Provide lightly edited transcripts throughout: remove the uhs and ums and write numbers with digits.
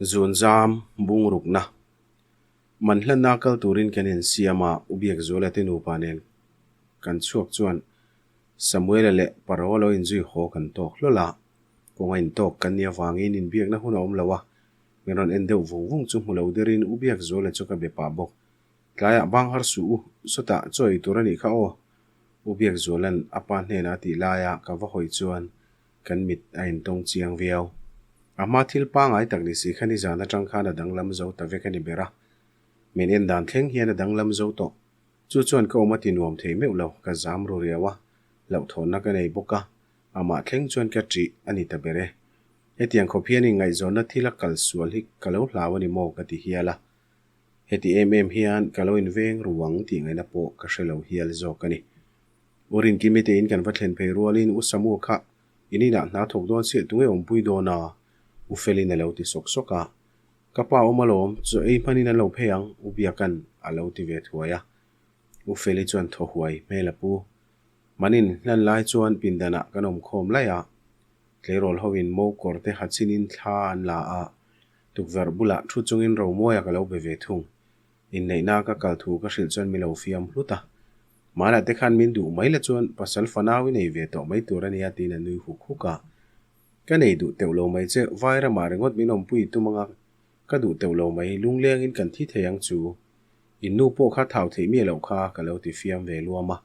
Zunzam bungrukna man hlanna kal turin kan insiam a, U Biakzuala te nupa nen kan chhuak chuan Samuela leh Paro lo inzui haw kan tawk hlawl a, kawnga intawk kan nih avangin inbiakna hun a awm lo a, min rawn en deuh vung vung chu hmu lo derin U Biakzuala chu ka be pah bawk. Tlaiah bang har suh u, sawtah chaw ei tur a nih kha aw, U Biakzuala'n a pa hnena a tih laia ka va hawi chuan Kan mit a intawng chiang viau. A hma thil pangai tak ni si kha nizan atang khan a danglam zo ta vek a ni ber a. Min en dan thleng hian a danglam zo tawh. Chu chuan ka awm a ti nuam thei meuh lo, ka zam ru riau a, hlauhthawnna ka nei bawk a, amah thleng chuan ka ṭih a ni ta ber e. Hetiang khawp hian inngaihzawnna thil a kal sual hi ka lo hlau a ni maw ka ti hial a. Heti em em hian ka lo inveng ru ang tih ngaihna pawh ka hre lo hial zawk a ni. U Rinkimi te in kan va thlen phei rualin U Samu kha in inah hna thawk dawn chiah tunge awmpui dawn a? U Felin a lo ti sawk sawk a. Ka pa awm alawm, chaw ei hmanin an lo phei ang, U Biaka'n a lo ti ve thuai a. U Feli chuan thaw huai hmel a pu. Manin hlan lai chuan pindanah kan awm khawm laih a. Tleirawl hoin mo kawr te ha chinin thla an la a, tukverh bulah thu chungin Romawia ka lo be ve thung. Inneihna ka kal thu ka hrilh chuan mi lo fiam hlut a. Mahla te khan min duh mai la chuan pasal fanau i nei ve tawh mai tur a nia tiin a nui huk huk a. Ka nei duh teuh lo mai che, vai ramah ringawt min awmpui tum anga ka duh teuh lo mai, lunglengin kan thi thei ang chu. In nu pawh kha thau theih miah loh kha ka lo ti fiam ve luam a.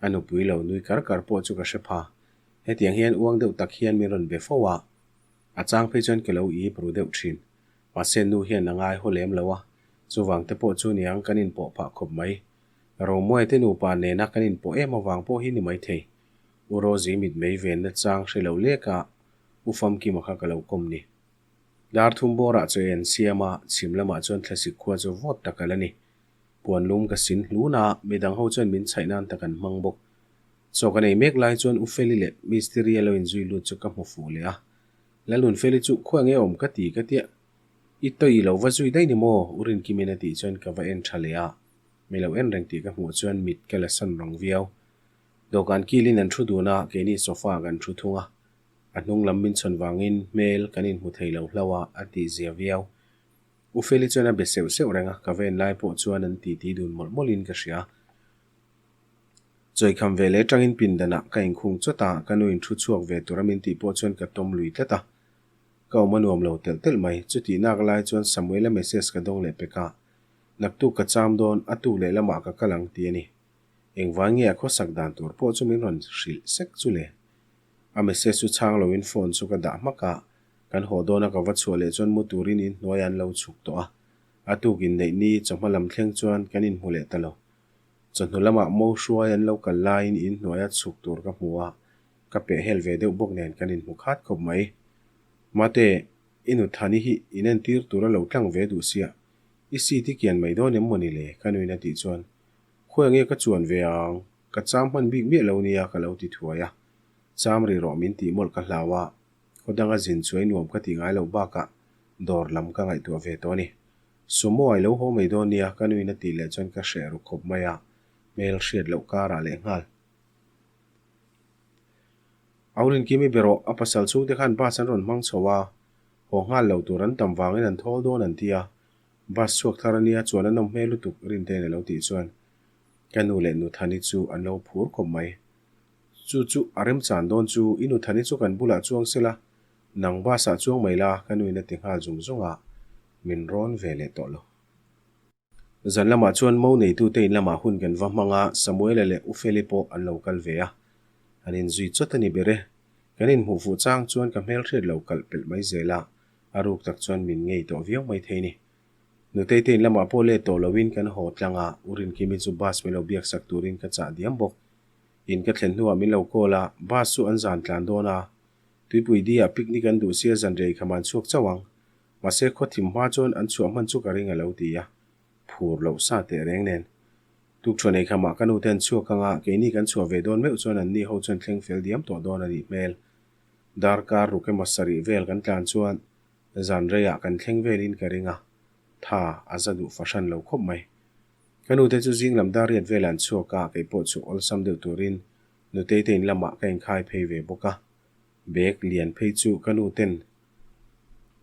A nupui lo nui kar kar pawh chu ka hre pha. Hetiang hian uang deuh tak hian min rawn be fo a. A chang phei chuan ka lo ip ru deuh thin. Mahse nu hian a ngai haw lem lo a, chuvang te pawh chu niang kan inpawh phah khawp mai. Romuai te nupa nena kan inpawh em avang pawh hi ni maithei. U Rosie mitmei venna chang hre lo lek a, U Famkima kha ka lo kawm ni. Dar thum bawrah chaw ei an siam a, chhim lamah chuan thlasik khua chu vawt tak a la ni. Puan lum ka sin hlun a, midang ho chuan min chhaih nan tak an hmang bawk. Chaw ka nei mek lai chuan U Feli leh Mistiri a lo inzui lut chu ka hmu fuh leh a. Lalnunfeli chu khuah nge awm ka ti ka tia, I tawih lo va zui daih ni maw? U Rinkimin a tih chuan ka va en tha leh a, mi lo en reng tih ka hmuh chuan mit ka la san rang viau. Dawhkan kilin an thu dun a, keini sofa ah kan thu thung a, a hnung lam min chhawn vangin hmel kan inhmu thei lo hlauh a, a tih zia viau. U Feli chuan a be seuh seuh reng a, ka va en lai pawh chuan an titi dun mawlh mawlhin ka hria. Chawikham ve leh atangin pindanah ka inkhung chawt a, ka nu in thu chhuak ve tura min tih pawh chuan ka tawm lui tlat a. Ka awm a nuam lo telh telh mai. Chutih nak lai chuan Samuela message ka dawng leh pek a, Naktuk ka cham dawn, a tuk leh lamah ka kal ang ti a ni. Engvang nge a khawsak dan tur pawh chu min rawn hrilh sek chu le. A message chu chhang loin phone chu ka dah hmak a, kan haw dawna ka va chhuah leh chuan mu turin inhnuai an lo chhuk tawh a. A tuk inneih ni chawhma lam thleng chuan kan inhmu leh ta lo. Chawhnu lamah mo hruai an lo kal laiin in hnuaia chhuk tur ka hmu a, ka peh hel ve deuh bawk nen kan inhmu khat khawp mai. Mate, i nu Thani hi in entir tur a lo tlang ve duh sia, i seat i kian mai dawn em maw ni le? ka nuin a tih chuan, Khawi nge ka chuan ve ang, ka cham hman bik miah lo nia ka lo ti thuai a, cham ri rawh min tih mawlh ka hlau a, khaw danga zin chuai nuam ka tih ngai loh bakah dawr lam ka ngaihtuah ve tawh a ni. Sumo a i lo haw mai dawn nia, ka nuin a tih leh chuan ka hreh ru khawp mai a, hmel hriat loh karah leh nghal. Aurin Kimi be rawh, a pasal chhungte khan bus an rawn hmang chho a, haw nghal lo tur an tam vangin an thawl dawn an ti a, bus chhuak thar a nia chuan a nawm hmel lutuk Rintein a lo tih chuan ka nu leh Nuthani chu an lo phur khawp mai. Chu chu a remchan dawn chu, i Nuthani chu kan bulah chuang sela, Nang bus ah chuang mai la, ka nuin a ti nghal zung zung a, min rawn ve leh tawh lo. Zan lamah chuan mo neitute in lamah hun kan va hmang a, Samuela leh U Feli pawh an lo kal ve a. An inzui chawt a ni ber e. Kan inhmuh fuh chang chuan ka hmelhriat lo kalh pelh mai zel a, a ruk tak chuan min ngei tawh viau mai thei ni. Nutei te in lamah pawh let tawh loin kan haw tlang a, U Rinkimi chu bus min lo biaksak turin ka chah diam bawk. In ka thlen hnuah min lo call a, bus chu an zan tlan dawn a, Tuipui di ah picnic an duh sia zan rei kha man chhuak chauh ang. Mahse khaw thim hma chuan an chhuah hman chu ka ring a lo ti a. Phur loh sa teh reng nen. Tukṭhuan ei khamah ka nute an chhuak ang a, keini kan chhuah ve dawn meuh chuan anni ho chuan thleng fel diam tawh dawn a nih hmel. Darkar ruk emaw sarih vel kan tlan chuan zan reiah kan thleng velin ka ring a, tha a za duh fahran lo khawp mai. Ka nute chu zing lam dar riat velah an chhuak a, keipawh chu awlsam deuh turin Nutei te in lamah ka inkhai phei ve bawk a, bag lian phei chu ka nu ten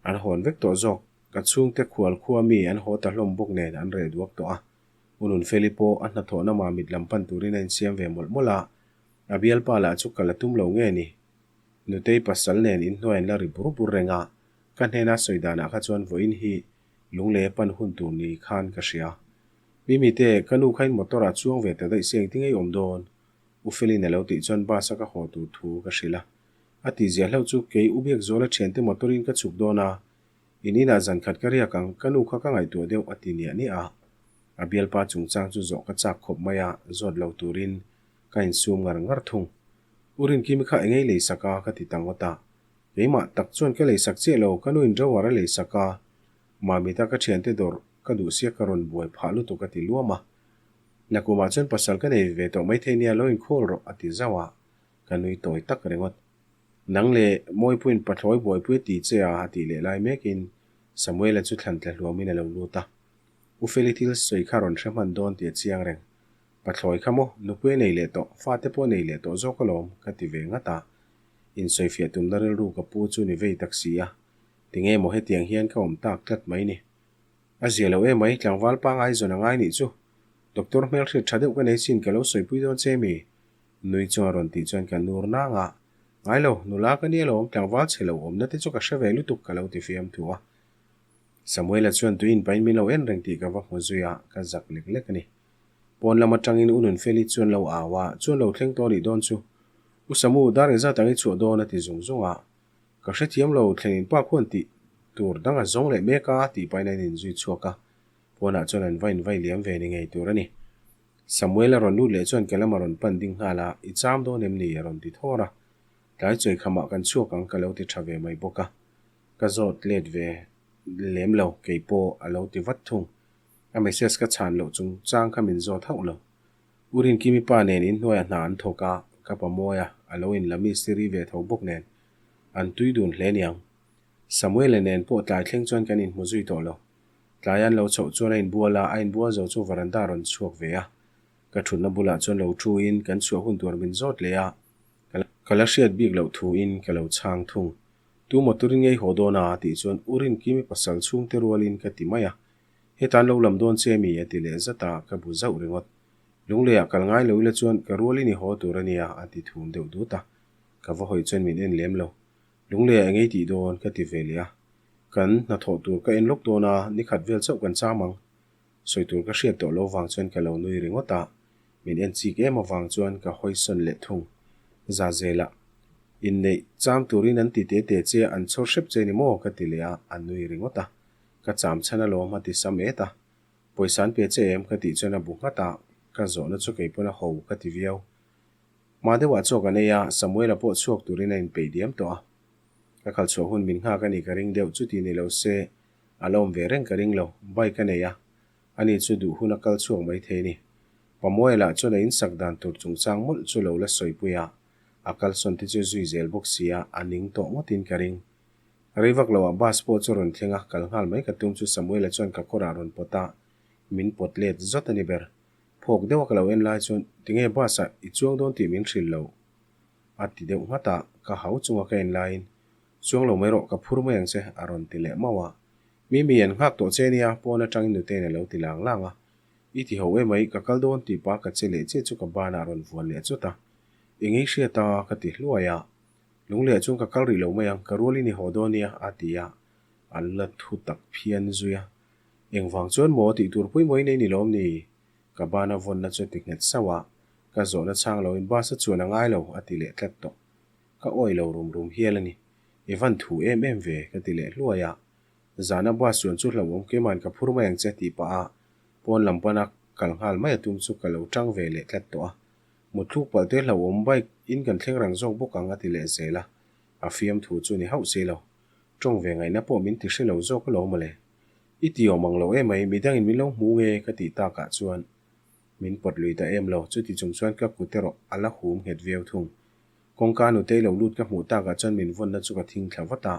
an hawn vek tawh zawk. Ka chhungte khual khua mi an haw ta hlawm bawk nen an reh duak tawh a. U Nunfeli pawh a hnathawhna mamit lam pan turin a insiam ve mawlh mawlh a, a bialpa lah chu ka la tum lo nge ni. Nutei pasal nen inhnuai an la ri bur bur reng a, ka hnena sawi danah kha chuan vawiin hi lunglei a pan hun tur ni khan ka hria. Mimite, ka nu khain motor ah chuang ve ta daih se engtin ngei awm dawn? U Felin a lo tih chuan bus a ka haw tur thu ka hrilh a. A tihzia hlauh chu kei U Biakzuala thiante motor in ka chhuk dawn a, in inah zan khat ka riak ang, ka nu kha ka ngaihtuah deuh a ti niah niah a. A bialpa chungchang chu zawh ka chak khawp mai a, zawt lo turin ka insum ngar ngar thung. U Rinkimi kha engei lei sak a ka ti ta ngawt a. Keimah tak chuan ka lei sak chiah lo, ka nu in drawer a lei sak a, Mamita ka thiante dawr ka duh sia ka rawn buai phah lutuk a ti luam a. Nakumah chuan pasal ka nei ve tawh maithei nia lo inkhawl rawh a ti zauh a. Ka nui tawi tak ringawt. Nang leh Mawipuiin pathlawi buaipui a ti che a a tih leh lai mekin Samuela chu thlan tla hluamin a lo lut a. U Feli thil sawi kha rawn hre hman dawn tih a chiang reng. Pathlawi kha maw, nupui a nei leh tawh, fate pawh a nei leh tawh zawk alawm, ka ti ve ngat a. Insawifiah tumna rilru ka pu chu ni vei tak si a. Tinge maw hetiang hian ka awm tak tlat mai ni. A zia lo emai, tlangval pangai zawn a ngai nih chu. Doctor hmelhriat tha deuh ka nei chin ka lo sawipui dawn che mi? Nui chu a rawn tih chuan ka nur nang a, Ngai lo, nula ka nia lo, tlangval chhe lo awmna te chu ka hre ve lutuk ka lo ti fiam thu a. Samuela chuan tuiin pain min lo en reng tih ka va hmu zui a, ka zak lek lek a ni. Pawn lam atangin U Nunfeli chuan lo au a, chuan lo thleng tawh nih dawn chu. U Samu, dar engzat ang i chhuah dawn a ti zung zung a. Ka hrethiam lo, thlenin pa khuan tih tur dang a zawng leh mek a tih pain a inzui chhuak a. Pawnah chuan an va invai liam ve ni ngei tur a ni. Samuel a rawn lut leh chuan ke lam a rawn pan ding nghal a, I cham dawn em ni? a rawn ti thawr a. Tlai chawi khamah kan chhuak ang ka lo ti tha ve mai bawk a. Ka zawt let ve lem lo, kei pawh a lo ti vat thung. A message ka chhan loh chung chang kha min zawt hauh lo. U Rinkimi pa nen inhnuaiah hna an thawk a, ka pa mawi a, a lo inla mistiri ve tho bawk nen an tui dun hle niang. Samuel-a nen pawh tlai thleng chuan kan inhmu zui tawh lo. Tlai an lo chhoh chuan a inbual a, a inbual zo chu veranda a rawn chhuak ve a. Ka thutna bulah chuan lo thu in kan chhuah hun tur min zawt leh a, ka la hriat bik loh thu in ka lo chhang thung. Tu motor in ngei haw dawn a? tih chuan U Rinkimi pasal chhungte rualin ka ti mai a. Hetan lo lam dawn che mi? a ti leh zat a, ka bu zauh ringawt. Lungleiah kal ngai lo ila chuan ka rualin i haw tur a nia a ti thum deuh dut a. Ka va hawi chuan min en lem lo. Lungleiah engei tih dawn? ka ti ve leh a. Kan hnathawh tur ka en lawk dawn a, ni khat vel chauh kan cham ang. Sawi tur ka hriat tawh lo vang chuan ka lo nui ringawt a, min en chik em avang chuan ka hawi sawn leh thung. Za zelah, Inneih cham turin an ti te te che an chhawr hrep che ni maw? ka ti leh a, a nui ringawt a. Ka cham chhan alawm a ti sam et a. Pawisa an pe che em? ka tih chuan a bu nghat a, ka zawhna chu kei pawn a ho ka ti viau. Hma deuhah chaw kan ei a, Samuela pawh chhuak turin a inpeih diam tawh a. Ka kal chhuah hun min nghak a nih ka ring deuh, chuti ni lo se a la awm ve reng ka ring lo, bike a nei a, ani chu duh hun a kal chhuak mai thei a ni. Pamuaia lah chuan a insak dan tur chungchang mawlh chu lo la sawipui a, a kalsawn te chu zui zel bawk si a, a ning tawh ngawtin ka ring. Rei vak loah bus pawh chu rawn thleng a, kal nghal mai ka tum chu Samuela chuan ka kawrah rawn pawt a, min pawt let zawt a ni ber. Phawk deuha ka lo en lai chuan tinge bus ah i chuang dawn tih min hrilh lo? A ti deuh nghat a, ka hau chunga ka en laiin, Chuang lo mai rawh, ka phur mai ang che, a rawn ti leh mauh a. Mimi an nghak tawh che nia, pawn atangin nutein a lo ti lang lang a. I ti ho emai, ka kal dawn tih pa ka che leh che chu ka banah a rawn vuan leh chawt a. Engei hriat a, ka ti hluai a. Lungleh chuan ka kal rih lo mai ang, ka rualin i haw dawn nia, a ti a. A la thu tak phian zui a. Engvang chuan maw tih tur pawimawh in ei ni lawm ni? Ka bana vawnna chu ti nghet sauh a, ka zawhna chhang loin bus a chuan a ngai lo a ti leh tlat tawh. Ka awih lo rum rum hial a ni. I van thu em em ve ka ti leh hluai a. Zana bus chuan chu hlauhawm keima'n ka phur mai ang che tih pah a pawn lam pana kal nghal mai a tum chu ka lo tang ve leh tlat tawh a. Mutthluk palh te hlauhawm bike in kan thleng rang zawk bawk ang a ti leh zel a. A fiamthu chu ni hauh si lo. Tawng ve ngaihna pawh min ti hre lo zawk alawm mawle. I ti awm ang lo emai, midangin min lo hmu nge ka tih takah chuan min pawt lui ta em lo, chuti chung chuan ka kut erawh a la hum nghet viau thung. Kawngka nutei lo lut ka hmuh takah chuan min vawnna chu ka thing thla vat a,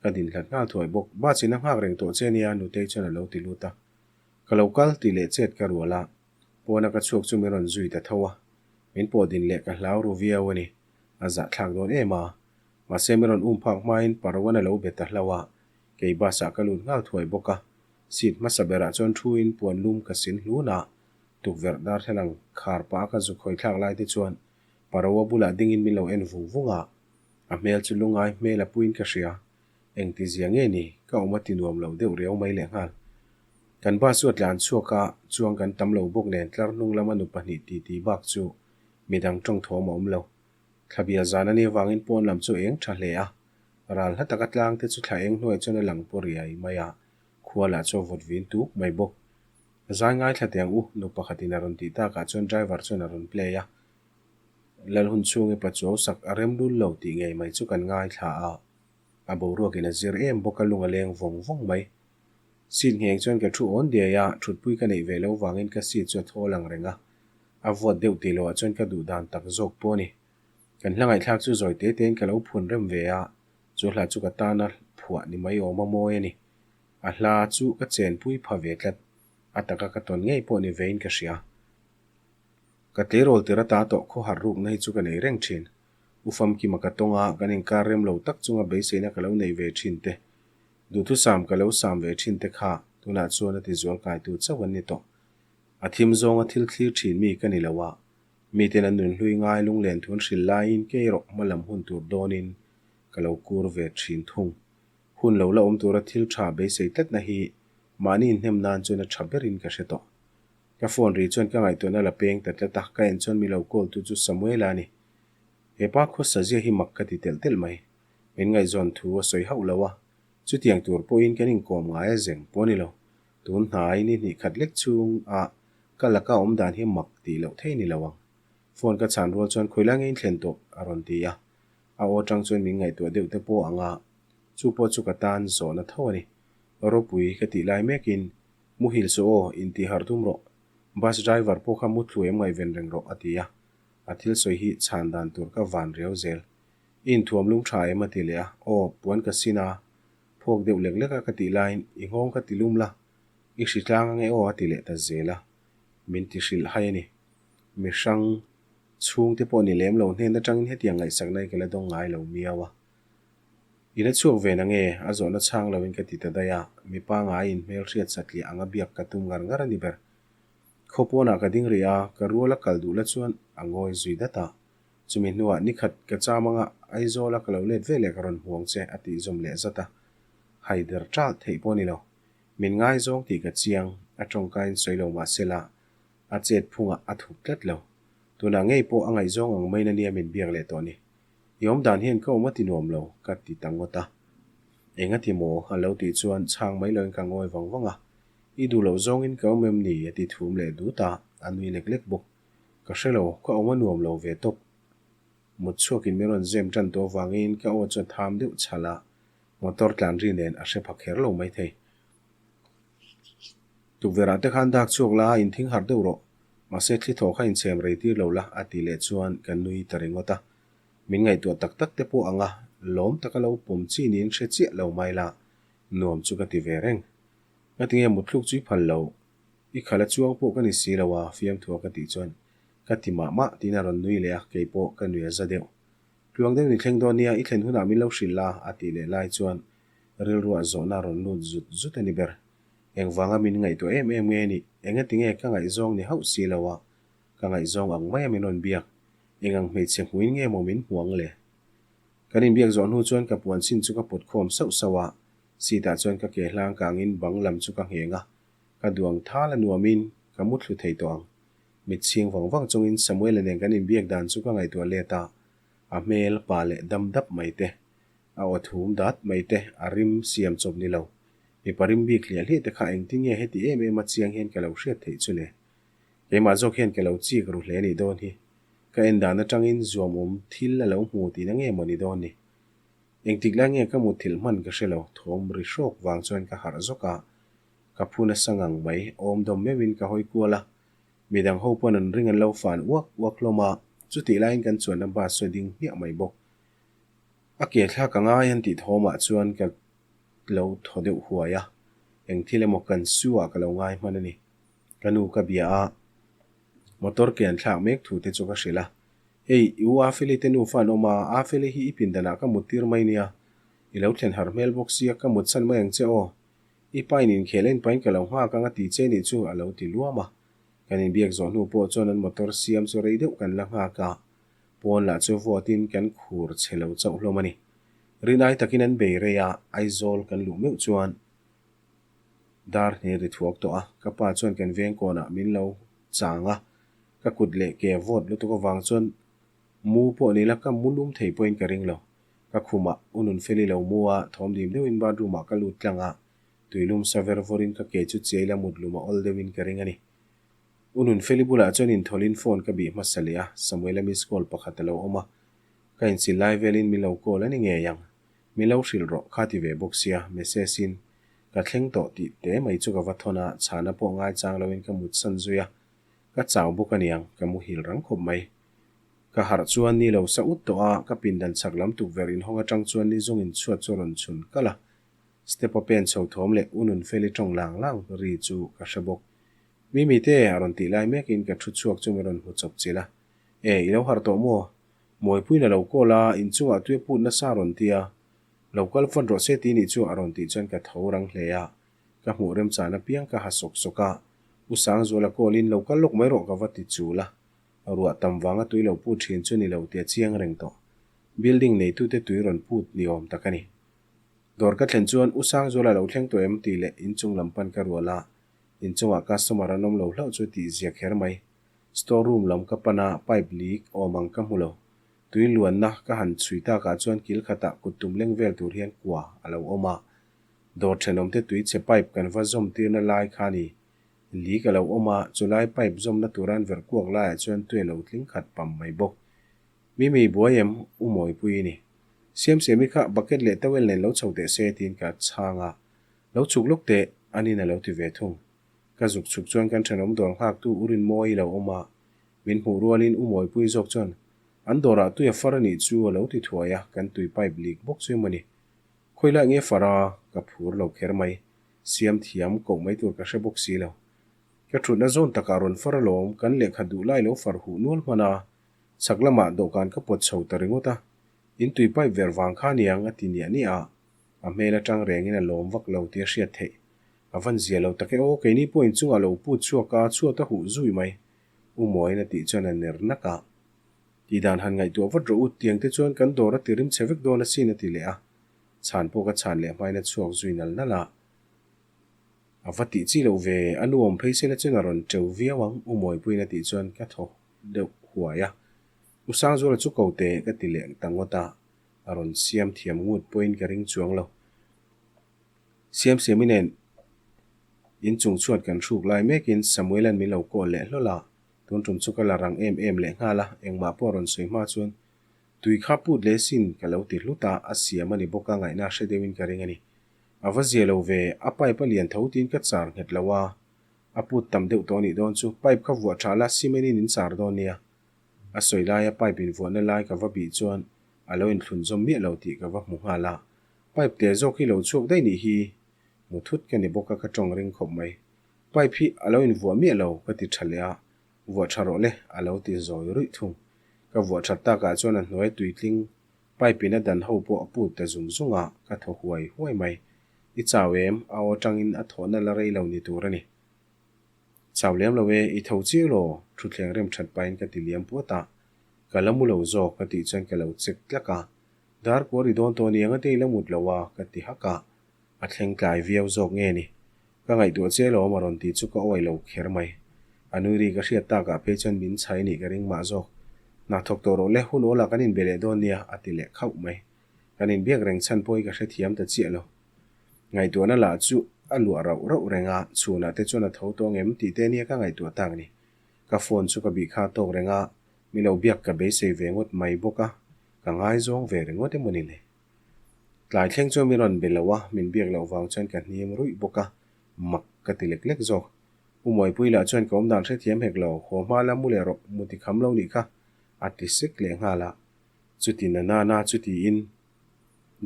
ka din hlat nghal thuai bawk. Bus in a nghak reng tawh che nia nutei chuan a lo ti lut a. Ka lo kal tih leh chet ka rual a, pawna ka chhuak chu min rawn zui ta tho a, min pawh din leh ka hlau ru viau a ni, a zahthlak dawn em a. Mahse min rawn um phak hmain Parwan a lo be ta hlauh a. Kei bus ah ka lut nghal thuai bawk a, seat hmasa berah chuan thu in puan lum ka sin hlun a, tukverh darthlalang khar pah a ka zuk hawi thlak lai te chuan Paroa bulah ding in min lo en vung vung a, a hmel chu lungai hmel a puiin ka hria. Engti zia nge ni, ka awm a ti nuam lo deuh riau mai lehnghal. Kan bus chu a tlan chhuak a, chuang kan tam lo bawk nen tlar hnung lama nu pahnih titi bak chu midang tawng thawm a awm lo. Thlabial zan a nih avangin pawn lam chu eng tha hle a, ral hla taka tlang te chu thla eng hnuai chuan a lang paw riai mai a, khua lah chu a vawt vin tuk mai bawk. Zai ngaithla teh ang u, nu pakhatin a rawn tih takah chuan driver chuan a rawn play a. Lal hun chhungi pachuau sak a rem lul lo tih ngei mai chu kan ngaithla a, a boruakin a zir em bawk a lung a leng vawng vawng mai. Seat ngheng chuan ka thu awn diai a, thutpui ka neih ve lo vangin ka seat chu a thawl ang reng a, a vawt deuh tih loh ah chuan ka duh dan tak zawk pawh a ni. Kan hla ngaihthlak chu zawi te tein ka lo phun rem ve a, chu hla chu ka tana phuah ni mai awm a mawi a ni. A hla chu ka chenpui pha ve tlat, a taka ka tawn ngei pawh ni vein ka hria. Ka tleirawl tir ata tawh khawhar rukna hi chu ka nei reng thin. U Famkima ka tawng a, kan inkar rem lo tak chunga beiseina ka lo nei ve thin te, duhthusam ka lo sam ve thin te kha tunah chuan a ti zual kaitu chauh an ni tawh. A thim zawnga thil thlir thin mi ka ni lo a, miten an nunhlui ngai lunglen thun hrilh laiin kei erawh hma lam hun tur dawnin ka lo kur ve thin thung. Hun lo la awm tura thil tha beisei tlatna hi mahni inhnem nan chuan a tha berin ka hre tawh. Ka phone ri chuan ka ngaihtuahna la peng ta tlat a, ka en chuan mi lo call tu chu Samuela a ni. He pa khawsa zia hi mak ka ti telh telh mai. Min ngaihzawn thu a sawi hauh lo a, chutiang tur pawhin kan inkawm ngai a zeng pawh a ni lo. Tun hnai ni hnih khat lek chhung a ka laka awm dan hi mak tih loh thei ni lo ang. Phone ka chhan rual chuan khawi lai nge in thlen tawh a rawn ti a, a aw atang chuan min ngaihtuah deuh te pawh ang a, chu pawh chu ka tan zawhna tho a ni. Ropui ka tih lai mekin Muhil suh aw, intih harh tum rawh. Bus driver pawh kha muthlu em ngaihven reng rawh, a ti a. A thil sawi hi chhan dan tur ka van riau zel. I inthuam lum tha em a ti leh a, aw, puan ka sin a, phawk deuh lek lek a ka tih laiin i nghawng ka ti lum la, i hri tlang ange aw a ti leh ta zel a. Min ti hrilh hai a ni. Mi hrang chhungte pawh ni lem lo hnen atangin hetiang ngaihsakna hi ka la dawng ngai lo miau a. I la chhuak ve na nge? A zawhna chhang loin ka ti ta daih a, mi pangaiin hmelhriat satliah anga biak ka tum ngar ngar a ni ber. Khaw pawnah ka ding rih a, ka rual a kal duh la chuan a ngawi zui dat a. Chumi hnuah nikhat ka cham anga Aizawla ka lo let ve leh ka rawn hmu ang che a tih zawm leh zat a. Haider ṭalh theih pawh a ni lo. Min ngaizawng tih ka chiang, a ṭawngkaiin sawi lo mah sela a chet phungah a thup tlat lo. Tunah ngei pawh a ngaihzawng ang maiin a nia min biak leh tawh ni. I awm dan hian ka awm a ti nuam lo, ka ti ta ngawt a. Eng a ti maw? a lo tih chuan chhang mai loin ka ngawi vang vang a. I duh loh zawngin ka awm em ni? a ti thum leh dut a, a nui lek lek bawk. Ka hre lo, ka awm a nuam lo ve tawp. Mut chhuakin min rawn zem tan tawh avangin ka aw chu a tham deuh chhal a, motor tlan ri nen a hre pha kher lo maithei. Tukverh ah te khan dak chhuak la, inthing harh deuh rawh. Mahse thli thaw kha inchhem rei tir lo la, a tih leh chuan ka nui ta ringawt a. Min ngaihtuah tak tak te pawh ang a, lawm taka lo pawm chi niin hre chiah lo mai la, nuam chu ka ti ve reng. Ngatinge mutthluk chu i phal lo, i khal a chuang pawh ka ni si lo a, fiamthua ka tih chuan ka ti mah mah tiin a rawn nui leh a, kei pawh ka nui a za deuh. Tluang deuh ni thleng dawn nia, i thlen hunah min lo hrilh la, a tih leh lai chuan rilruah zawhna a rawn lut zut zut a ni ber. Engvanga min ngaihtuah em em nge ni? Engatinge ka ngaihzawng ni hauh si lo a, ka ngaihzawng ang maia min rawn biak? Engang hmeichhe hmuin nge maw min hmu ang le? Kan inbiak zawh hnu chuan ka puan chin chu ka pawt khawm sauh sauh a, seat ah chuan ka ke hlang kangin bang lam chu ka ngheng a, ka duang thal a nuamin ka muthlu thei tawh ang. Mit chhing vang vang chungin Samuela nen kan inbiak dan chu ka ngaihtuah let a, a hmel pa leh dam dap mai te, a aw thum dat mai te, a rim siam chawp ni lo. Mipa rim bik hliah hliah te kha engtin nge heti em em a chiang hian ka lo hriat theih chu le? Keimah zawk hian ka lo chik ru hle nih dawn hi. Ka en dan atangin zuamawm thil a lo hmu tihna nge maw ni dawn ni? Engtik lai nge ka mutthilh hman ka hre lo, thawm ri hrawk vang chuan ka harh zawk a, ka phu nasa ngang mai, awm dawm meuhin ka hawi kual a, midang ho pawn an ring an lo fan uak uak hlawm a, chutih laiin kan chuanna bus chu a ding hmiah mai bawk. A ke thlak a ngai an tih thawmah chuan ka lo thaw deuh huai a, eng thil emaw kan su ah ka lo ngai hman a ni. Ka nu ka bia a, motor ke an thlak mek thu te chu ka hrilh a, Hei, i u Afeli te nufa an awm a, Afeli hi i pindanah ka mut tir mai nia. I lo thlen har hmel bawk sia, ka mut chhan mai ang che aw. I pain inkhel en pain ka lo nghak ang a ti che nih chu a lo ti luam a. Kan inbiak zawh hnu pawh chuan an motor siam chu rei deuh kan la nghak a, pawn lah chu vawtin kan khur chhe lo chauh hlawm a ni. Rinai takin an bei rei a, Aizawl kan luh meuh chuan dar hne ri thuak tawh a, ka pa chuan kan veng kawnah min lo chang a, ka kut leh ke vawt lutuk avang chuan mu pawh ni la ka mu lum thei pawhin ka ring lo. Ka khumah u Nunfeli lo mu a, thawm dim deuhin bathroom ah ka lut tlang a, tuilum sa ver vawrin ka ke chu chiai la mut lum a awl deuhin ka ring a ni. U Nunfeli bulah chuan inthawlin phone ka bih hmasa leh a, Samuela miss call pakhat a lo awm a, ka inchil lai velin min lo call a ni ngei ang. Min lo hrilh rawh, kha ti ve bawk sia, message in ka thleng tawh tih te mai chu ka va thawn a, chhana pawh ngaichang loin ka mut san zui a, ka chau bawk a niang, ka muhil rang khawp mai. Ka harh chuan ni lo sa ut tawh a, ka pindan chhak lam tukverh inhawng atang chuan ni zung inchhuat chu a rawn chhun kalh a. Step a pen chho thawm leh u Nunfeli tawng lang lang ri chu ka hre bawk. Mimi te a rawn tih lai mekin ka thu chhuak chu min rawn hmu chawp chilh a. E, i lo harh tawh maw? Mawipuiin a lo call a, inchungah tui a put nasa a rawn ti a. Lo kal vat rawh se tih nih chu a rawn tih chuan ka tho rang hle a. Ka hmuh remchan apiang ka ha sawk sawk a. U Sangzuala call in lo kal lawk mai rawh ka va ti chul a. Ruah tam vanga tui lo put thin chu ni lo tih a chiang reng tawh. Building neitute tui rawn put ni awm tak a ni. Dawr ka thlen chuan U Sangzuala lo thleng tawh em tih leh inchung lam pan ka rual a, inchungah customer an awm lo hlauh chu tih zia kher mai. Store room lam ka pan a, pipe leak awm ang ka hmu lo. Tui luanna ka han chhui takah chuan kil khatah kut tum leng vel tur hian kua a lo awm a. Dawr thenawmte tui chhe pipe kan va zawm tirna lai kha a ni. Leak a lo awm a, chulai pipe zawmna tura an verh kuak laiah chuan tui a lo tling khat pam mai bawk. Mimi buai em? U Mawipui i ni. Siamsiami kha bucket leh towel nen lo chho teh se tiin ka chhang a, Lo chhuk lawk teh, anin a lo ti ve thung. Ka zuk chhuk chuan kan thenawm dawr nghaktu U Rinmawi lo awm a, min hmuh rualin U Mawipui zawk chuan an dawrah tui a far a nih chu a lo ti thuai a, kan tui pipe leak bawk chu emaw ni. Khawilai nge far a? Ka phur lo kher mai. Siam thiam koh mai tur ka hre bawk si lo. Ka thutna zawn takah rawn far alawm, kan lehkha duh lai lo far huh nual hman a, chhak lamah dawhkan ka pawt chho ta ringawt a, in tui pipe ver vang kha niang a ti niah niah a, a hmel atang rengin a lawm vak lo tih a hriat theih. A van zia lo tak e aw, keini pawh inchungah lo put chhuak a, chhuat a huh zui mai. U Mawiin a tih chuan a ner nak a. Tihdan han ngaihtuah vat rawh u, tiang te chuan kan dawr a ti rim chhe vek dawn asin a ti leh a. Chhan pawh ka chhan leh hmain a chhuak zui nal nal a. A va tih chi loh ve, a nu awm phei sela chuan a rawn teu viau ang, U Mawipuiin a tih chuan ka thaw deuh huai a. U Sangzuala chu ko teh ka ti leh ta ngawt a, a rawn siam thiam ngut pawhin ka ring chuang lo. Siamsiami nen inchung chhuat kan hruk lai mekin Samuela'n min lo call leh hlawl a, tun tum chu ka la rang em em leh nghal a, engmah pawh a rawn sawi hma chuan Tui kha put leh sin ka lo ti hlut a, a siam a ni bawk a, ngaihna hre deuhin ka ring a ni. A va zia lo ve, a pipe a lian tho tiin ka char nghet lo a, a put tam deuh tawh a nih dawn chu, pipe kha vuah tha la, cement in in char dawn nia. A sawi laia pipe invuahna lai ka va bih chuan a lo inthlun zawm miah lo tih ka va hmu nghal a, pipe te zawk hi lo chhuak daih nih hi, mu thut ka ni bawk a ka tawng ring khawp mai. Pipe hi a lo invuah miah lo ka ti tha leh a, Vuah tha rawh le, a lo ti zawi ruih thung. Ka vuah that takah chuan a hnuai tuitling pipe in a dan ho pawh a put ta zung zung a, ka thaw huai huai mai. I chau em? A aw tangin a thawhna la rei lo ni tur a ni. Chau lem lo e, i tho chiang lo, thutthleng rem that pahin ka ti liam puat a. Ka la mu lo zawk ka tih chuan ka lo check tlak a. Dar kual ri dawn tawh aniang a te i la mut lo a, ka ti hak a. A thleng tlai viau zawk nge ni? Ka ngaihtuah che alawm a rawn tih chu ka awih lo kher mai. A nui ri ka hriat takah phei chuan min chhai nih ka ring mah zawk. Hna thawk tawh rawh le, hun awlah kan inbe leh dawn nia, a ti leh khauh mai. Kan inbiak reng chhan pawh hi ka hrethiam ta chiah lo. Ngaihtuahna lah chu a luah rauh rauh reng a, chhunah te chuan a tho tawh ngem tih te nia ka ngaihtuah tak ni. Ka phone chu ka bih kha tawk reng a, mi lo biak ka beisei ve ngawt mai bawk a, ka ngaizawng ve ringawt emaw ni le. Tlai thleng chuan min rawn be lo a, min biak loh vang chuan ka hniam ruih bawk a, mak ka ti lek lek zawk. U Mawipui lah chuan ka awmdan hrethiam hek lo, haw hma la mu leh rawh, mu ti kham lo nih kha, a ti sek leh nghal a. Chuti na na na chu tiin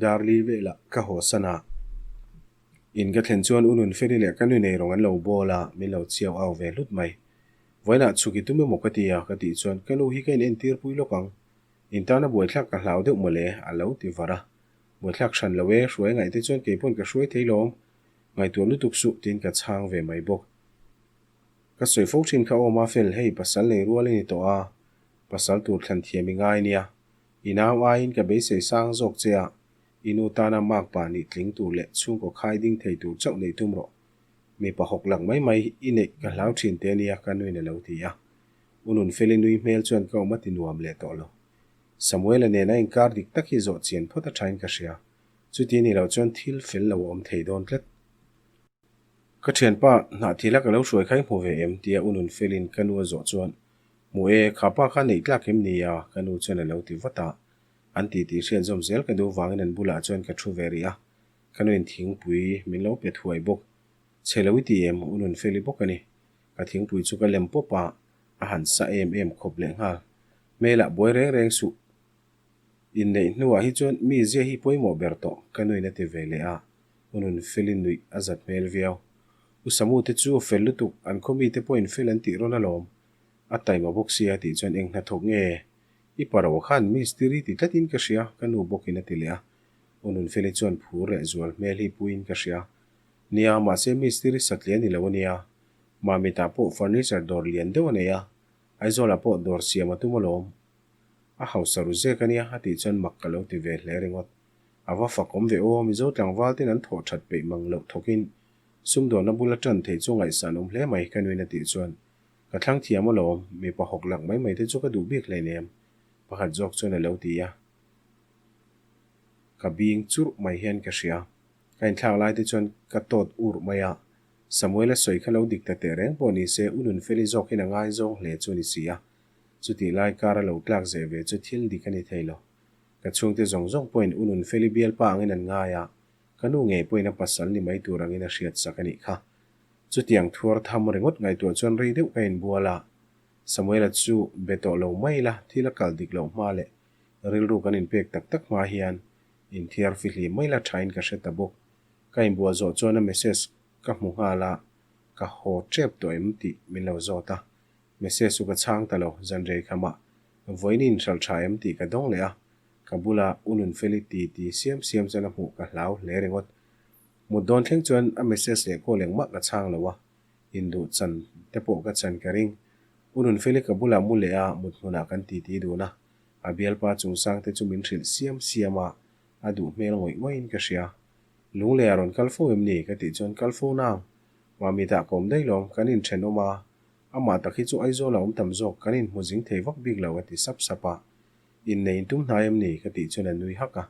Darli velah ka haw san a. In ka thlen chuan U Nunfeli leh ka nu nei rawng an lo bawl a, min lo chiau au ve hlut mai. Vawiinah chhuk i tum emaw ka ti a, ka tih chuan ka nu hi ka inentir pui lawk ang. In tana buaithlak ka hlau deuh mawle, a lo ti var a. Buaithlak hran lo e, hruai ngaih te chuan keipawn ka hruai thei lawm. Ngaihtuah lutuk suh tiin ka chhang ve mai bawk. Ka sawi fo thin kha aw Mafel, hei pasal nei rual i ni tawh a, pasal tur thlan thiam i ngai nia. I nau aiin ka beisei sang zawk che a, i nu tana mark pa nih tling tur leh chhungkaw khai ding thei tur chauh neih tum rawh. Mipa hawk lak mai mai i neih ka hlau thin te nia ka nuin a lo ti a. U Nunfeli nui hmel chuan ka awm a ti nuam leh tawh lo. Samuela nen a inkar dik tak hi zawh chian phawt a thain ka hria. Chuti ni loh chuan thil fel lo a awm thei dawn tlat. Ka thianpa, hnahthila ka lo hruai kha i hmu ve em? tia U Nunfelin ka nu a zawh chuan, Hmu e, kha pa kha neih tlak em ni a? ka nu chuan a lo ti vat a. An ti tih hriat zawm zel ka duh vangin an bulah chuan ka thu ve rih a. Ka nuin thingpui min lo pe thuai bawk. Chhe lo i ti em? U Nunfeli bawk a ni. Ka thingpui chu ka lem pawp a, a han sa em em khawp leh nghal. Hmelah buai reng reng suh. Inneih hnuah hi chuan mi zia hi pawimawh ber tawh, ka nuin a ti ve leh a, U Nunfeli nuih a zat hmel viau. U Samu te chu fel lutuk, an khaw mite pawhin fel an tih rawn alawm. A taima bawk sia tih chuan eng hnathawk nge? I paro khan mistiri ti tlatin ka hria, ka nu bawkin a ti leh a. U Nunfeli chuan phur leh zual hmel hi puiin ka hria. Nia, mahse mistiri satliah a ni lo ania. Mamitah pawh furniture dawr lian deuh a nei a, Aizawlah pawh dawr siam a tum alawm. A hausa ru zek ania a tih chuan mak ka lo ti ve hle ringawt. A va fak awm ve aw, Mizo tlangval ten an thawh that peih mang loh thawkin sumdawnna bula tan thei chu ngaihsan awm hle mai ka nuin a tih chuan ka thlang thiam alawm, mipa hawk lak mai mai te chu ka duh bik hleinem pakhat zawk chuan a lo ti a. Ka bing churh mai hian ka hria. Ka inthlak lai te chuan ka tawt urh mai a, Samuel-a sawi kha lo dik ta teh reng pawh ni se U Nunfeli zawkin a ngaizawng hle chu a ni si a. Chutih lai kar a lo tlak zeh ve chu thil dik a ni thei lo. Ka chhungte zawng zawng pawhin U Nunfeli bialpa angin an ngai a, ka nu ngei pawhin a pasal ni mai tur angin a hriat sak a nih kha. Chutiang thuar tham ringawt ngaihtuah chuan rei deuh ka inbual a, Samuel-a chu be tawh lo mai la, thil a kal dik loh hma leh rilru kan inpek tak tak hma hian inthiar fihlim mai la thain ka hre ta bawk. Ka inbual zawh chuan a message ka hmu nghal a, ka haw tep tawh em tih min lo zawt a. Message chu ka chhang ta lo, zanrei khamah vawiin inhralh tha em tih ka dawng leh a, ka bula U Nunfeli ti ti siam siam chuan a hmuh ka hlau hle ringawt. Mut dawn thleng chuan a message leh call engmah ka chhang lo a, induh chan te pawh ka chan ka ring. U Nunfeli ka bulah mu leh a, mut hmunah kan ti ti dun a, a bialpa chungchang te chu min hrilh siam siam a, a duh hmel ngawih ngawih in ka hria. Lunglei a rawn kal fo em ni? Ka tih chuan kal fo nang. Mami dah ka awm daih lawm, kan inthenawm a, amah tak hi chu Aizawl a awm tam zawk, kan inhmu zing thei vak bik lo a ti sap sap a. Innei intum hnai em ni? Ka tih chuan a nui hak a,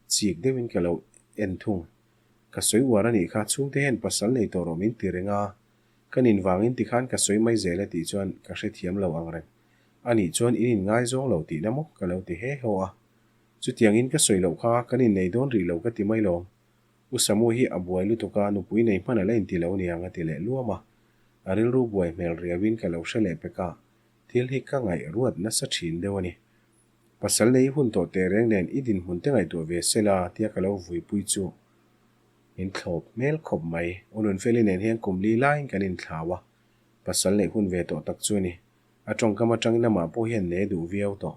chik deuhin ka lo en thung. Ka sawi uar a nih kha, chhungte hian pasal nei tawh rawh min ti reng a, ka nin vangin tikhan ka sawi mai zel a tih chuan ka hrethiam lo ang reng. A nih chuan in inngaizawng lo tihna maw? Ka lo ti he haw a. Chutiangin ka sawi loh kha kan innei dawn rih lo ka ti mai lawm. U Samu hi a buai lutuk a, nupui nei hman a la inti lo niang a ti leh luam a. A rilru buai hmel riauin ka lo hre leh pek a, thil hi ka ngaih ruat nasa thin deuh a ni. Pasal nei hun tawh teh reng nen i dinhmun te ngaihtuah ve se la tia ka lo vuipui chu min thlawp hmel khawp mai. U Nunfeli nen hian kum li laiin kan inthlau a, pasal neih hun ve tawh tak chu a ni. A tawngkam atangin amah pawh hian ne duh viau tawh.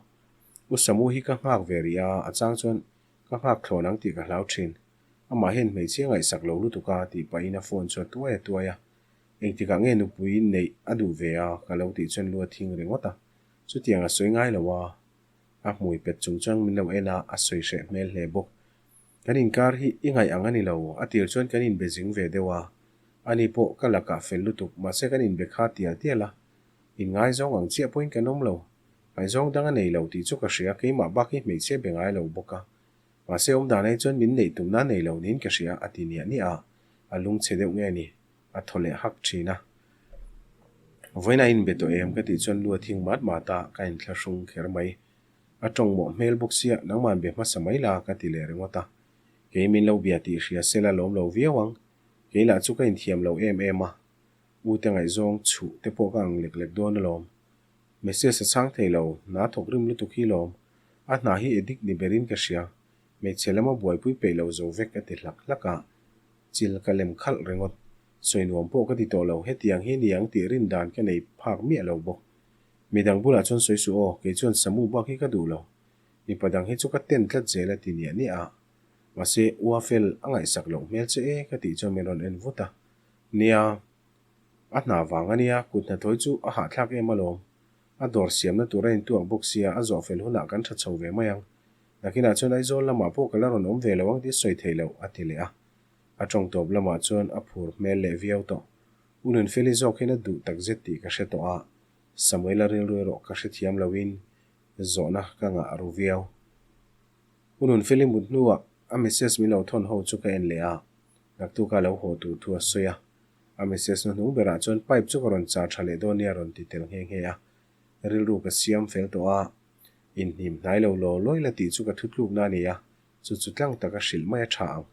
U Samu hi ka nghak ve rih a, a chang chuan ka nghak thlawn ang tih ka hlau thin. Amah hian hmeichhia ngaihsak lo lutuk a tih pahin a phone chu a tuai a tuai a. Engtikah nge nupui neih a duh ve a ka lo tih chuan lu a thing ringawt a. Chutiang a sawi ngai lo a, a hmui pet chung chuan min lo en a, a sawi hreh hmel hle bawk. Kan inkar hi i ngaih ang a ni lo, a tir chuan kan inbe zing ve deuh a. Ani pawh ka lakah fel lutuk, mahse kan inbe kha tial tial a. Inngaizawng ang chiah pawhin kan awm lo. Ngaihzawng dang a nei lo tih chu ka hria, keimah bak hi hmeichhia be ngai lo bawk a. Mahse awm dan ai chuan min neih tumna nei lo niin ka hria, a ti niah niah a, a lungchhe deuh nge ni, a thaw leh hak thin a. Vawiin a inbe tawh em ka tih chuan lu a thing mat mat a, ka inthlahrung kher mai. A tawng mawh hmel bawk sia, nangmah be hmasa mai la ka ti leh ringawt a. Kei min lo bia tih hria sela lawm lo viau ang, kei lah chu ka inthiam lo em em a. U te ngaihzawng chhuh te pawh ka ang lek lek dawn alawm. Message a chhang thei lo, hna thawk rim lutuk hi lawm. A hna hi edit ni berin ka hria. Hmeichhe lama buaipui peih lo zo vek a ti hlak hlak a. Chil ka lem khalh ringawt. Sawi nuam pawh ka ti tawh lo, hetiang hi ni ang tih rin dan ka nei phak miah lo bawk. Midang bulah chuan sawi suh aw, kei chuan Samu bak hi ka duh lo. Mipa dang hi chu ka ten tlat zel a ti niah niah a. Mahse, Uafel a ngaihsak loh hmel che e ka tih chuan min rawn en vut a. Nia, a hna vang a nia, kut hnathawih chu a hahthlak em alawm. A dawr siamna tur a intuak bawk sia, a zawh fel hunah kan tha chho ve mai ang. Nakinah chuan Aizawl lamah pawh ka la rawn awm ve lo ang tih sawi thei lo, a ti leh a. A tawng tawp lamah chuan a phur hmel leh viau tawh. U Nunfeli zawk hian a duh takzet tih ka hre tawh a, Samuela rilru erawh ka hrethiam loin zawhna ka ngah ru viau. U Nunfeli mut hnuah a message min lo thawn ho chu ka en leh a, naktuka lo haw tur thu a sawi a. A message hnu hnung berah chuan pipe chu ka rawn char tha leh dawn nia rawn ti tel nghe nghe a. Rilru ka siam fel tawh a, inhnim hnai lo law lawi la tih chu ka thutlukna a ni a, chu chu tlang taka hrilh mai a tha ang.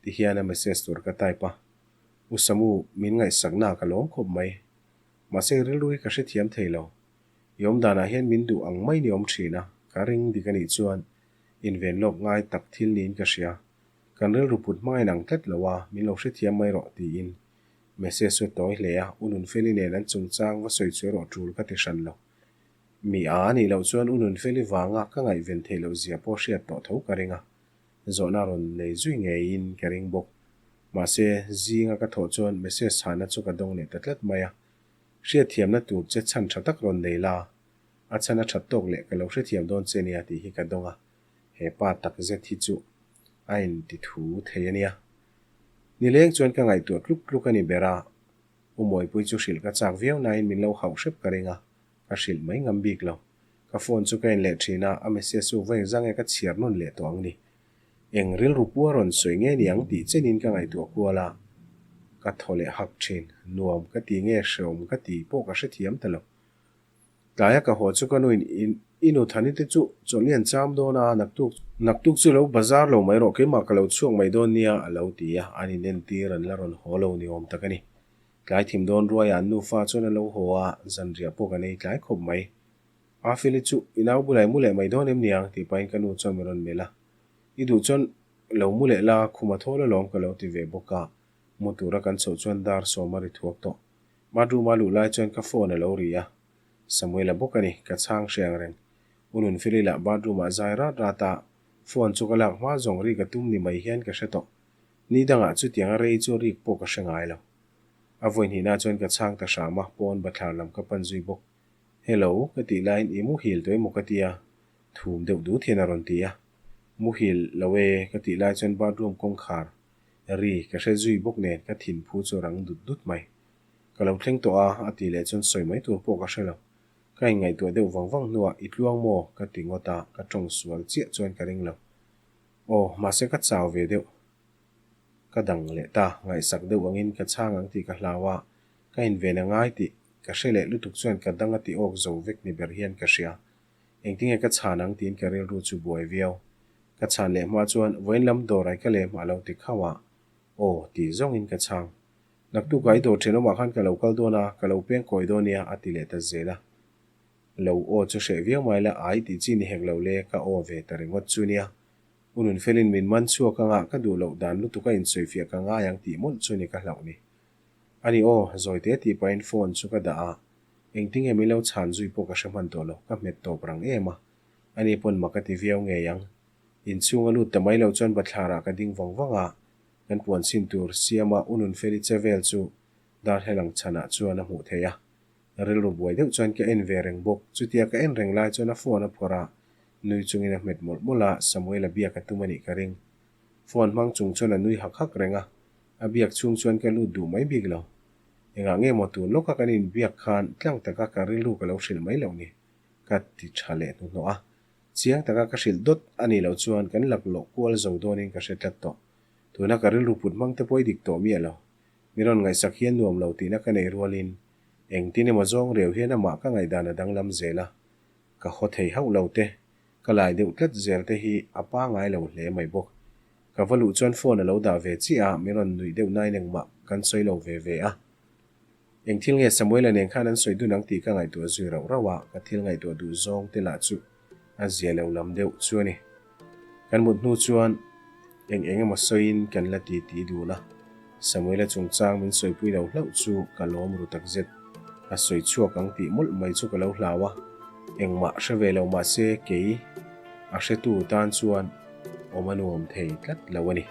Ti hian a message tur ka type a. U Samu, min ngaihsakna ka lawm khawp mai. Mahse rilru hi ka hrethiam thei lo. I awm danah hian min duh ang mai ni awm thin a, ka ring dik a nih chuan inven lawk ngai tak thil niin ka hria. Kan rilru put hma in ang tlat lo a, min lo hrethiam mai rawh tiin message chu a tawi hle a, U Nunfeli nen an chungchang va sawi chu erawh tul ka ti hran lo. Mi a anih loh chuan U Nunfeli vanga ka ngaihven theih loh zia pawh hriat tawh tho ka ring a, zawhna rawn nei zui ngeiin ka ring bawk. Mahse, zinga ka thawh chuan message chhahna chu ka dawng leh ta tlat mai a, hriatthiamna tur che chhan tha tak rawn nei la, a chhan a that tawk leh ka lo hrethiam dawn che nia tih hi ka dawng a. He pa tak zet hi chu a inti thu thei a nia. Nileng chuan ka ngaihtuah tluk tluk a ni ber a, U Mawipui chu hrilh ka chak viau nain min lo hauh hrep ka ring a, ka hrilh mai ngam bik lo. Ka phone chu ka en leh thin a, a message chu vawi engzang nge ka chhiar nawn leh tawh ang ni. Eng rilru pua rawn sawi nge ni ang tih chenin ka ngaihtuah kual a, ka thaw leh hak thin. Nuam ka ti nge hreawm ka ti pawh ka hrethiam ta lo. Tlaia ka haw chu ka nuin i nu Thani te chu chawlh an cham dawn a, naktuk naktuk chu lo bazar lo mai rawh, keimah ka lo chhuak mai dawn nia a lo ti a, an inentir an la rawn haw lo ni awm tak a ni. Tlai thim dawn ruaiah an nufa chuan a lo haw a, zanriah pawh kan ei tlai khawp mai. Pa Feli chu i nau bulah i mu leh mai dawn em niang tih pahin ka nu chuan min rawn melh a, I duh chuan lo mu leh la, khum a thawl alawm ka lo ti ve bawk a, mu tura kan chhoh chuan dar sawm a ri thuak tawh. Bathroom a luh lai chuan ka phone a lo ri a, Samuel-a bawk a ni, ka chhang hre ang reng. U Nunfeli lah bathroom ah zai rat rat a, phone chu ka lak hma zawng rik a tum ni mai hian ka hre tawh. Ni dangah chutianga rei chu rik pawh ka hre ngai lo. A vawi hnihna chuan ka chhang ta hram a, pawn bathlar lam ka pan zui bawk. Hello, ka tih laiin i muhil tawh emaw ka ti a, thum deuh dut hian a rawn ti a. Muhil lo e, ka tih lai chuan bathroom kawngkhar ri ka hre zui bawk nen ka thinphu chu a rang dut dut mai. Ka lo thleng tawh a, a tih leh chuan sawi mai tur pawh ka hre lo. Ka inngaihtuah deuh vang vang hnuah i tluang maw? ka ti ngawt a, ka tawng sual chiah chuan ka ring lo. Aw, mahse ka chau ve deuh. Ka dang leh ta, ngaihsak deuh angin ka chhang ang tih ka hlau a, ka inven a ngai tih ka hre leh lutuk chuan ka dang a ti awk zo vek ni ber hian ka hria. Engtinge ka chhan ang tiin ka rilru chu buai viau. Ka chhan leh hma chuan vawiin lam dawr ai ka lem a lo ti khauh a, aw tih zawngin ka chhang. Naktukah i dawr thenawmah khan ka lo kal dawn a, ka lo peng kawi dawn nia, a ti leh ta zel a. Lo aw chu hreh viau mai la, ai tih chi ni hek lo le, ka aw ve ta ringawt chu nia. U Nunfelin min man chhuak anga ka duh loh dan lutuk a insawifiah ka ngai ang tih mawlh chu ni ka hlauh ni. A ni aw, zawi te tih pahin phone chu ka dah a, engtinge min lo chhan zui pawh ka hre hman tawh lo, ka hmet tawp rang em a. Ani pawn mak a ti viau ngei ang. Inchhung a lut ta mai lo chuan bathlarah ka ding vang vang a, Kan puan chhin tur siama U Nunfeli che vel chu darthlalang chhanah chuan a hmuh theih a. Rilru buai deuh chuan ka en ve reng bawk. Chutia ka en reng lai chuan a phone a phawrh a, nui chungin a hmet mawlh mawlh a, Samuel-a biak a tum a nih ka ring. Phone hmang chung chuan a nui hak hak reng a, a biak chhung chuan ka lut duh mai bik lo. Engah nge maw tun lawka kan inbiak khan tlang taka ka rilru ka lo hrilh mai loh ni? Ka ti tha leh hnuhnawh a. Chiang taka ka hrilh dawt a nih loh chuan kan laklawh kual zo dawnin ka hre tlat tawh. Tuna ka rilru put hmang te pawh i dik tawh miah lo. Mi rawn ngaihsak hian nuam lo tihna ka nei rualin engtin emaw zawng reu hian amah ka ngaihdan a danglam zel a, ka haw thei hauh lo te, ka lai deuh tlat zel te hi a pangai lo hle mai bawk. Ka va luh chuan phone a lo dah ve chiah a, mi rawn nuih deuh nain engmah kan sawi lo ve ve a. Eng thil nge Samuela nen khan an sawi dun ang tih ka ngaihtuah zui rauh rauh a, ka thil ngaihtuah duh zawng te lah chu a zia lo lam deuh chu a ni. Kan mut hnu chuan eng eng emaw sawiin kan la ti ti dun a, Samuela chungchang min sawipui lo hlauh chu ka lawm ru takzet. A sawi chhuak ang tih mawlh mai chu ka lo hlau a, engmah hre ve lo mahse kei a hretu tan chuan. awm a nuam thei tlat lo a ni.